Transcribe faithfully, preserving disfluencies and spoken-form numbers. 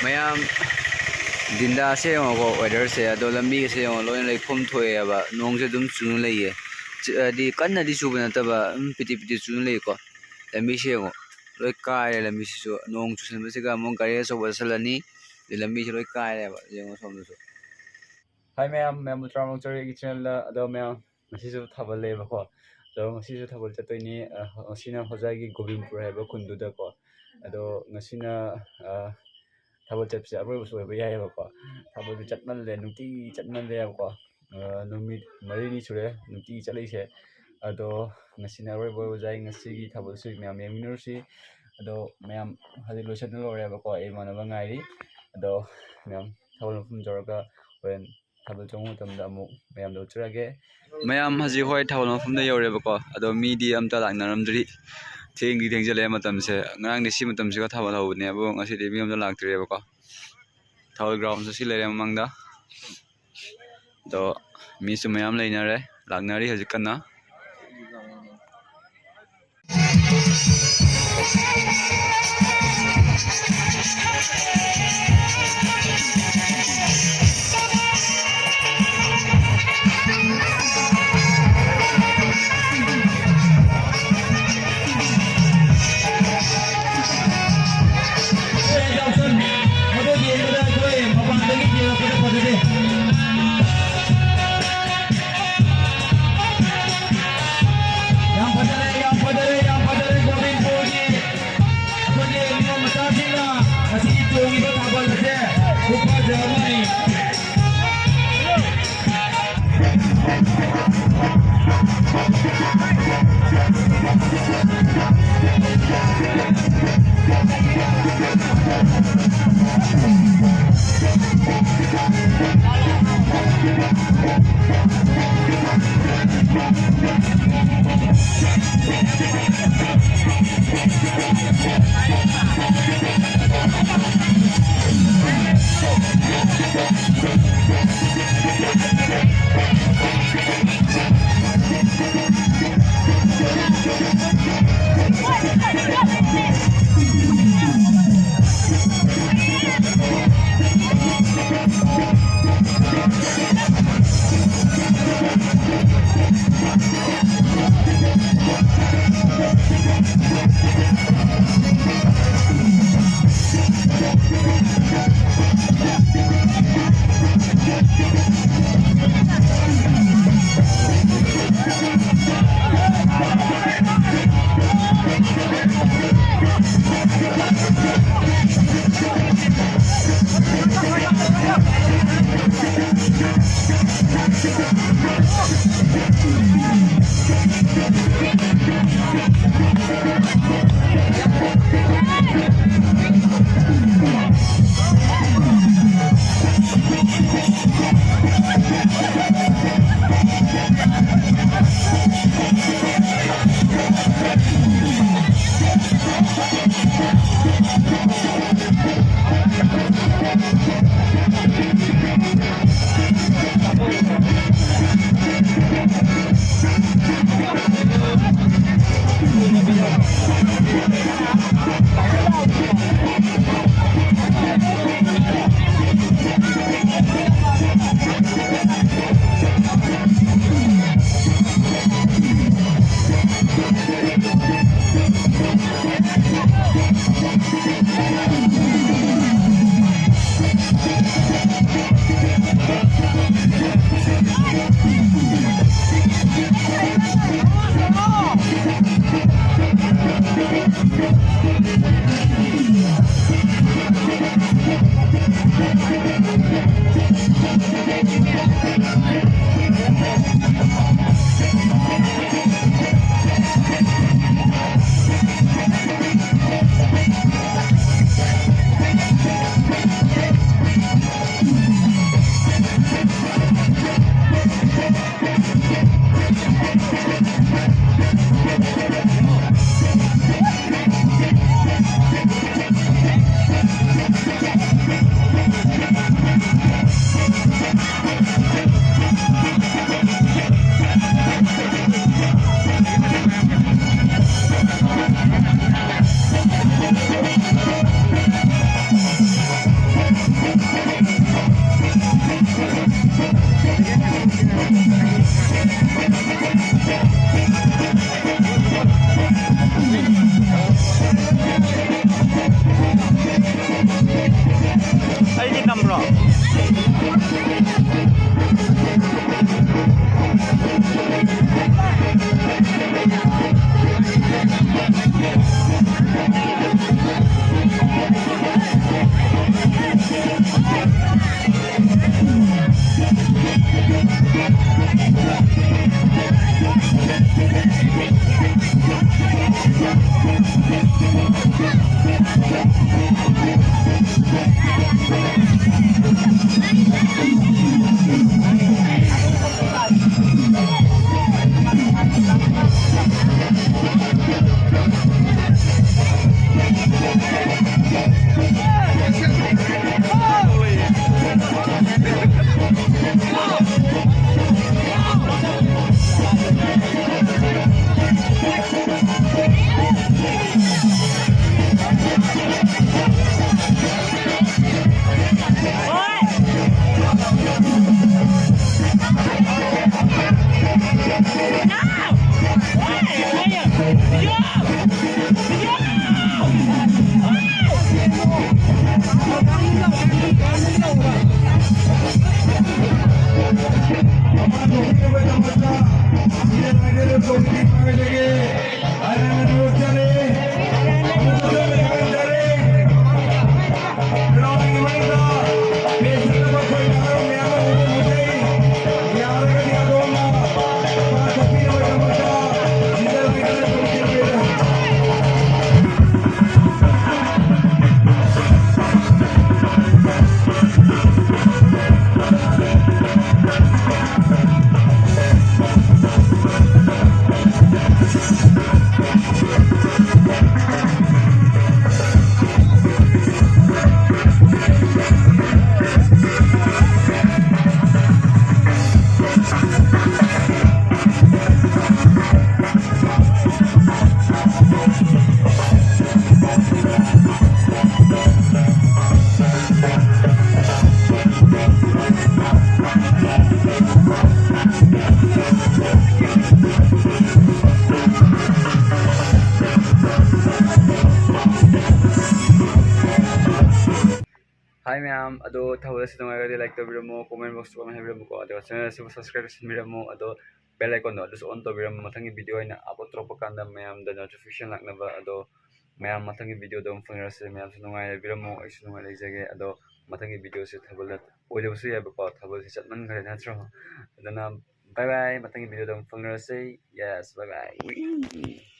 ꯃꯌꯥꯝ, ꯗꯤꯟꯗꯥꯁꯦ ꯌꯦꯡꯉꯣꯀꯣ, weatherꯁꯦ, ꯑꯗꯣ ꯂꯝꯕꯤꯒꯁꯦ ꯌꯦꯡꯉꯣ, ꯂꯣꯏꯅ ꯂꯩꯈꯣꯝ ꯊꯣꯛꯑꯦꯕ, ꯅꯣꯡꯁꯦ ꯑꯗꯨꯝ ꯆꯨꯅ ꯂꯩꯌꯦ꯫ ꯆꯨ-, ꯍꯥꯏꯗꯤ ꯀꯟꯅꯗꯤ ꯆꯨꯕ ꯅꯠꯇꯕ, ꯑꯗꯨꯝ ꯄꯤꯇꯤ ꯄꯤꯇꯤ ꯆꯨꯅ ꯂꯩꯀꯣ꯫ ꯂꯝꯕꯤꯁꯦ ꯌꯦꯡꯉꯣ, ꯂꯣꯏ ꯀꯥꯏꯔꯦ꯫ ꯂꯝꯕꯤꯁꯤꯁꯨ ꯅꯣꯡ ꯆꯨꯁꯟꯕꯁꯤꯒ ꯑꯃꯨꯛ ꯒꯥꯔꯤ ꯑꯆꯧꯕ ꯆꯠꯁꯜꯂꯅꯤ, ꯑꯗꯩ ꯂꯝꯕꯤꯁꯦ ꯂꯣꯏ ꯀꯥꯏꯔꯦꯕ꯫ ꯌꯦꯡꯉꯣ ꯁꯣꯝꯗꯁꯨ꯫ ꯍꯥꯏ ꯃꯌꯥꯝ, ꯃꯌꯥꯝꯕꯨ ꯇꯔꯥꯃꯉꯥ ꯆꯧꯔꯤ ꯑꯩꯒꯤ channelꯗ꯫ ꯑꯗꯣ ꯃꯌꯥꯝ, ꯉꯁꯤꯁꯨ ꯊꯥꯕꯜ ꯂꯩꯌꯦꯕꯀꯣ꯫ ꯑꯗꯣ ꯉꯁꯤꯁꯨ ꯊꯥꯕꯜ ꯆꯠꯇꯣꯏꯅꯤ꯫ ꯑ, ꯉꯁꯤꯅ ꯍꯣꯖꯥꯏꯒꯤ ꯒꯣꯕꯤꯟꯄꯨꯔ ꯍꯥꯏꯕ ꯈꯨꯟꯗꯨꯗꯀꯣ꯫ ꯑꯗꯣ ꯉꯁꯤꯅ, ꯑ, ꯊꯥꯕꯜ ꯆꯠꯄꯁꯦ ꯑꯔꯣꯏꯕꯁꯨ ꯑꯣꯏꯕ ꯌꯥꯏꯌꯦꯕꯀꯣ꯫ ꯊꯥꯕꯜꯁꯦ ꯆꯠꯃꯜꯂꯦ, ꯅꯨꯡꯇꯤꯒꯤ ꯆꯠꯃꯜꯂꯦꯕꯀꯣ꯫ ꯑ, ꯅꯨꯃꯤꯠ ꯃꯔꯤꯅꯤ ꯁꯨꯔꯦ ꯅꯨꯡꯇꯤꯒꯤ ꯆꯠꯂꯤꯁꯦ꯫ ꯑꯗꯣ ꯉꯁꯤꯅ ꯑꯔꯣꯏꯕ ꯑꯣꯏꯕ ꯌꯥꯏ꯫ ꯉꯁꯤꯒꯤ ꯊꯥꯕꯜꯁꯨ ꯃꯌꯥꯝ ꯌꯦꯡꯃꯤꯟꯅꯔꯨꯁꯤ꯫ ꯑꯗꯣ ꯃꯌꯥꯝ ꯍꯧꯖꯤꯛ ꯂꯣꯏꯁꯤꯟꯕ ꯂꯣꯏꯔꯦꯕꯀꯣ꯫ ꯑꯩ ꯏꯃꯥꯟꯅꯕ ꯉꯥꯏꯔꯤ꯫ ꯑꯗꯣ ꯃꯌꯥꯝ ꯊꯥꯕꯜ ꯃꯐꯝ ꯌꯧꯔꯒ ꯍꯣꯔꯦꯟ ꯊꯥꯕꯜ ꯆꯣꯡꯕ ꯃꯇꯝꯗ ꯑꯃꯨꯛ ꯃꯌꯥꯝꯗ ꯎꯠꯆꯔꯒꯦ꯫ ꯃꯌꯥꯝ ꯍꯧꯖꯤꯛ ꯍꯣꯏ ꯊꯥꯕꯜ ꯃꯐꯝꯗ ꯌꯧꯔꯦꯕꯀꯣ, ꯑꯗꯣ ꯃꯤꯗꯤ ꯑꯝꯇ ꯂꯥꯛꯅꯔꯝꯗ꯭ꯔꯤ꯫ ꯊꯦꯡꯗꯤ ꯊꯦꯡꯖꯤꯜꯂꯛꯑꯦ ꯃꯇꯝꯁꯦ꯫ ꯉꯔꯥꯡꯗꯤ ꯁꯤ ꯃꯇꯝꯁꯤꯒ ꯊꯥꯕꯜ ꯍꯧꯕꯅꯦ, ꯑꯗꯣ ꯉꯁꯤꯗꯤ ꯃꯤ ꯑꯝꯇ ꯂꯥꯛꯇ꯭ꯔꯦꯕꯀꯣ꯫ ꯊꯥꯕꯜ groundꯁꯨ ꯁꯤ ꯂꯩꯔꯦ ꯃꯃꯥꯡꯗ꯫ ꯑꯗꯣ ꯃꯤꯁꯨ ꯃꯌꯥꯝ ꯂꯩꯅꯔꯦ, ꯂꯥꯛꯅꯔꯤ ꯍꯧꯖꯤꯛ ꯀꯟꯅ꯫ ꯑꯗꯨ ꯌꯦꯡꯕꯗ ꯑꯩꯈꯣꯏ ꯃꯄꯥꯟꯗꯒꯤ ꯌꯦꯡꯉꯛꯄꯗ ꯐꯖꯗꯦ꯫ ꯌꯥꯝ ꯐꯖꯔꯦ, ꯌꯥꯝ ꯐꯖꯔꯦ, ꯌꯥꯝ ꯐꯖꯔꯦ꯫ ꯒꯣꯕꯤꯟꯄꯨꯔꯒꯤ ꯑꯩꯈꯣꯏꯒꯤ ꯅꯤꯉꯣꯜ ꯃꯆꯥꯁꯤꯡꯅ ꯉꯁꯤ ꯆꯣꯡꯉꯤꯕ ꯊꯥꯕꯜ ꯑꯁꯦ ꯈꯨꯐꯖ ꯑꯃꯅꯤ꯫ Hi ꯃꯌꯥꯝ, ꯑꯗꯣ ꯊꯥꯕꯜ ꯑꯁꯤ ꯅꯨꯡꯉꯥꯏꯔꯒꯗꯤ like ꯇꯧꯕꯤꯔꯝꯃꯣ, comment box ꯇ ꯍꯥꯏꯕꯤꯔꯝꯃꯨꯀꯣ, ꯑꯗꯨꯒ channel ꯑꯁꯤꯕꯨ subscribe ꯇꯧꯁꯟꯕꯤꯔꯝꯃꯣ, ꯑꯗꯣ bell icon ꯗꯣ ꯑꯗꯨꯁꯨ on ꯇꯧꯕꯤꯔꯝꯃꯣ, ꯃꯊꯪꯒꯤ video ꯑꯩꯅ upload ꯇꯧꯔꯛꯄ ꯀꯥꯟꯗ ꯃꯌꯥꯝꯗ notification ꯂꯥꯛꯅꯕ꯫ ꯑꯗꯣ ꯃꯌꯥꯝ ꯃꯊꯪꯒꯤ video ꯗ ꯑꯃꯨꯛ ꯐꯪꯅꯔꯁꯦ꯫ ꯃꯌꯥꯝꯁꯨ ꯅꯨꯡꯉꯥꯏꯅ ꯂꯩꯕꯤꯔꯝꯃꯣ, ꯑꯩꯁꯨ ꯅꯨꯡꯉꯥꯏꯅ ꯂꯩꯖꯒꯦ꯫ ꯑꯗꯣ ꯃꯊꯪꯒꯤ video ꯁꯦ ꯊꯥꯕꯜ ꯑꯣꯏꯗꯕꯁꯨ ꯌꯥꯏꯕꯀꯣ, ꯊꯥꯕꯜꯁꯦ ꯆꯠꯃꯟꯈ꯭ꯔꯦ ꯅꯠꯇ꯭ꯔꯣ? ꯑꯗꯨꯅ bye bye, ꯃꯊꯪꯒꯤ video ꯗ ꯑꯃꯨꯛ ꯐꯪꯅꯔꯁꯦ꯫ Yes, bye bye꯫